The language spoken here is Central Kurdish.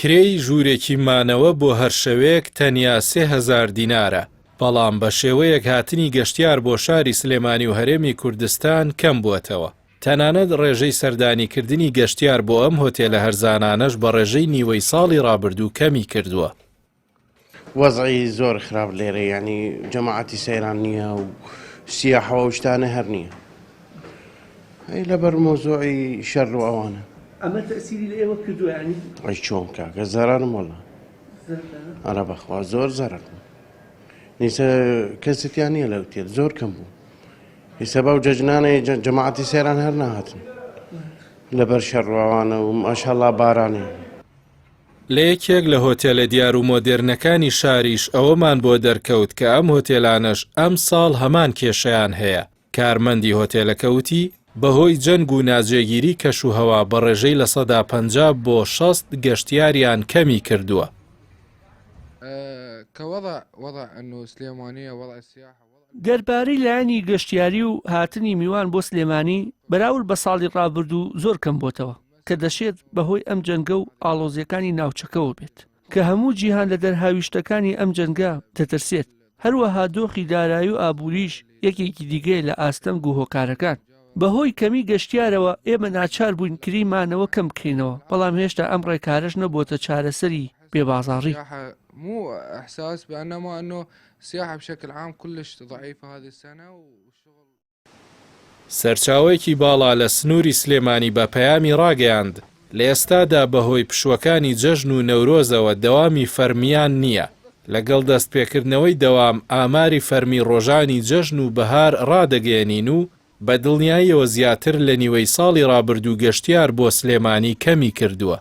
کرێی ژوورێکی مانەوە بۆ هەر شەوێک تەنیا 3000 دینارە، بەڵام بە شێوەیەک هاتنی گەشتیار بۆ شاری سلێمانی و هەرێمی کوردستان کەم بووەتەوە. تەنانەت ڕێژەی سەردانیکردنی گەشتیار بۆ ئەم هۆتێلە هەرزانانەش بە ڕێژەی نیوەی ساڵی ڕابردوو کەمی کردووە. وەزعی زۆر خراپ لێرە یانی جەماعەتی سەیران نییە و سیاحەوە و شتانە هەر نییە ئەی لەبەر مۆزۆعی شەر و ئەوانە. ئەمە تەئسیری لە ئێوە کردووە یانی؟ ئەی چۆن کاکە زەرەرم وەڵا. ئەرە بەخوا زۆر زەرەرم. نیسە کەسی تیا نییە لە ئوتێل زۆر کەم بوو. ئیسە بەو جەژنانەی جەماعەتی سەیران هەر ناهاتن لەبەر شەڕ و ئەوانە و ماشاءاللە بارانێ. لە یەکێک لە هۆتێلە دیار و مۆدێرنەکانی شاریش ئەوەمان بۆ دەرکەوت کە ئەم هۆتێلانەش ئەمساڵ هەمان کێشەیان هەیە، کارمەندی هۆتێلەکە وتی، بەهۆی جەنگ و ناجێگیری کەشوهەوا بە ڕێژەی 50% بۆ 60 گەشتیاریان کەمی کردووە. دەربارەی لایەنی گەشتیاری و هاتنی میوان بۆ سلێمانی بەراورد بە ساڵی ڕابردوو زۆر کەم بۆتەوە کە دەشێت بەهۆی ئەم جەنگە و ئاڵۆزیەکانی ناوچەکەوە بێت کە هەموو جیهان لە دەرهاویشتەکانی ئەم جەنگە دەترسێت هەروەها دۆخی دارایی و ئابووریش یەکێکی دیگەیە لە ئاستەنگ و هۆکارەکان. بەهۆی کەمی گەشتیارەوە ئێمە ناچار بووین کری مانەوە کەم بکەینەوە، بەڵام هێشتا ئەم ڕێکارەش نەبووەتە چارەسەری بێ بازاڕی. سەرچاوەیەکی باڵا لە سنووری سلێمانی بە پەیامی ڕاگەیاند، لە ئێستادا بەهۆی پشووەکانی جەژن و نەورۆزەوە دەوامی فەرمییان نییە، لەگەڵ دەستپێکردنەوەی دەوام ئاماری فەرمی ڕۆژانی جەژن و بەهار ڕادەگەیەنین و بە دڵنیاییەوە زیاتر لە نیوەی ساڵی ڕابردوو گەشتیار بۆ سلێمانی کەمی کردووە.